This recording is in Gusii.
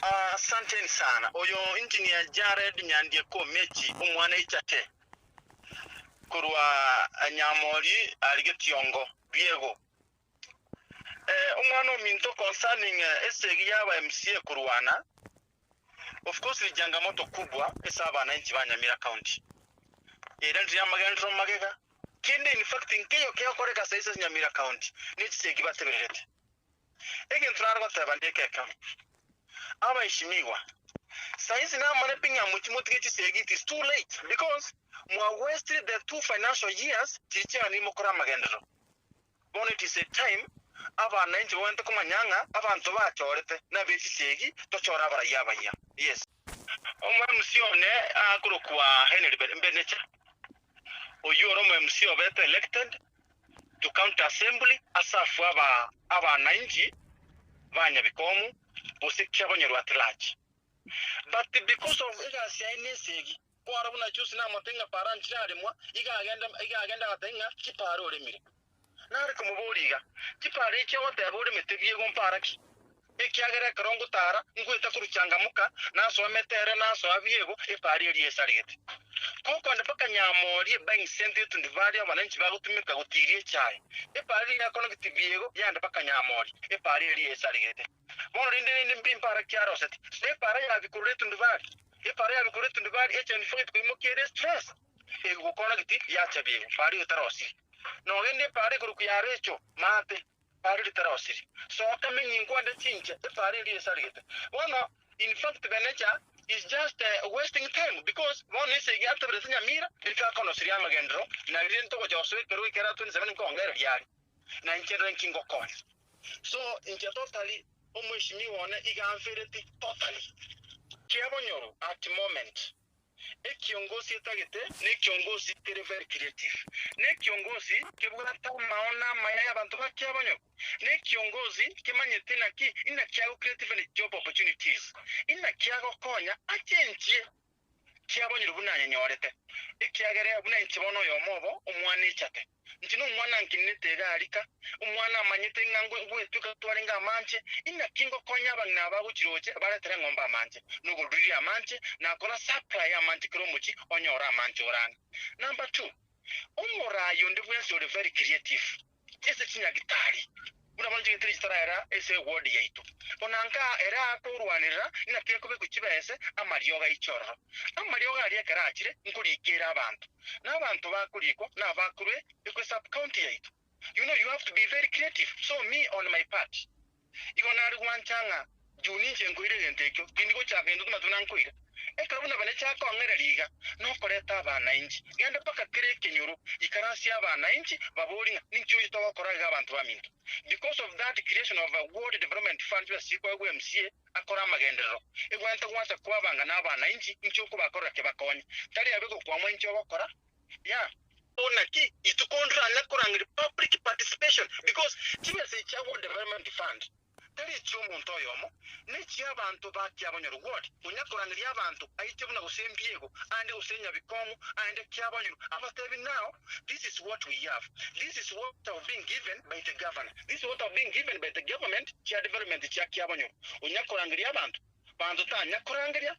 Asanteni sana. Oyo Engineer Jared Nyandieko Omechi omwana Ichate korwa Nyamori aria Getiongo, Biego. Omwana ominto concerning esegi ya aba MCA korwana, of course ni changamoto kubwa ase abananchi ba Nyamira County. Ere ndiri amagenderero magega, kende in fact nkeiyo kegokoreka saisi ase Nyamira County, ne chisegi batebererete. Egento nare goteba ndeke ekemo, Abaishimigwa, saisi namare pi ng'a mochie motige chisegi, it is too late because mwa wasted the two financial years chiria chiaganire mokore amagenderero. Bono it is a time abananchi bagwenerete komanya ng'a abanto bachorete nabe chisegi, tochore abarai abayia. Yes. Omo MC one akorokwa Henry Benecha, oyio ore omo MC obete elected to county assembly ase afwe aba abananchi ba Nyabikomu gose Kiabonyoru at large. But because of egasi yaye ne esegi, kwaro buna juzi namotebia ng'a para nchiraremwa, iga agenda iga agenda agatebia ng'a chipara oremire. Nare komoboria iga, Chipara echi ogoteba oremete biegwa mpara ki? Ekiagera ekero ngotara, ngoeta korwa changamoka, nasoa metere, nasoa biego, epara eria esaregete. Kokonde mpaka nyamorie buying centre etundubari abananchi bagotumeka gotiria echae. Epara eria yakonogeti biego yande mpaka nyamorie, epara eria esaregete. Bono rende rende mbi mpara ki aroseti? Epara ya bikurura etundubari, epara ya bikurura etundubari echae nifagete koimokia ere stress. Egokona giti yacha biego, paria otarosiri. Nogende epaara ekorokwa ya Recho maate, paria ritarosiri. Soka menyi nkwande chinche, epaara eria esarigete. Bono in fact Benecha is just wasting time because bono esegi ataberete Nyamira rika akonosiria amagenderero na riria ntogocha gosoa ekerogo ekero 27 nkongereria are na inche ndore nki ngokonya. So inche totally omweshimiwa one iga amfereti totally. Kiabonyoru at moment. Ekiongosi etagete nekiongosi kere very creative, nekiongosi kebwate amaono amaya y'abanto ba kiabonyoku, nekiongosi kemanyete naki inaki ago create even job opportunities, inaki agokonya achenchie kiabonyoru buna anyenyorete. Ekiagera buna inche bono oyomo obo omwana echate. Inche nomwana nkinete iga arika, omwana amanyete ng'a ngwetweka twarenge amanche, inaki ngokonya abang'ina aba gochiroche baretere eng'ombe amanche, na ogoruria amanche, na kora supply amanche kera omochie onyore amanche ore ang'e. Number two, omoraai onde bwensi ore very creative ase chinyagitari, buna bono chigentiri chitaraera ase eward yaito, onanga ere akorwanerera inaki ekobekwa chibese amariogo aiche ororo. Amariogo aria ekero achire nkorikere abanto, na abanto bakorikwa nabakorwe ekwe sub county yaito. You know you have to be very creative. So me on my part, igo nare gwancha ng'a juu ninche nkoira egento ekio, tindi gochaka gento buna buna nkoira. Ekero buna bane chakong'ereria iga, nokoreta abanainchi, genda mpaka kera ekenyoro, ikaransia abanainchi, baborie ng'a ninki oyio togokora iga abanto baminto. Because of that creation of a ward development fund chibesa chikoegwa MCA akore amagenderero, egwenerete gwancha kwabanga na abanainchi inki okobakorera kebakonye. Tari abe gokwamwa inki ogokora, yeah. Naki ituko ndiranya korangeria public participation because chibesa echi chia ward development fund tari echi'omonto oyomo, nechi'abanto ba Kiabonyoru ward, onya korangeria abanto aiche buna gose Mbiego, aende gose Nyabikomu, aende Kiabonyoru, abatebi now this is what we have, this is what have been given by the governor, this is what have been given by the government chia development chia Kiabonyoru. Onya korangeria abanto, banto tanya korangeria.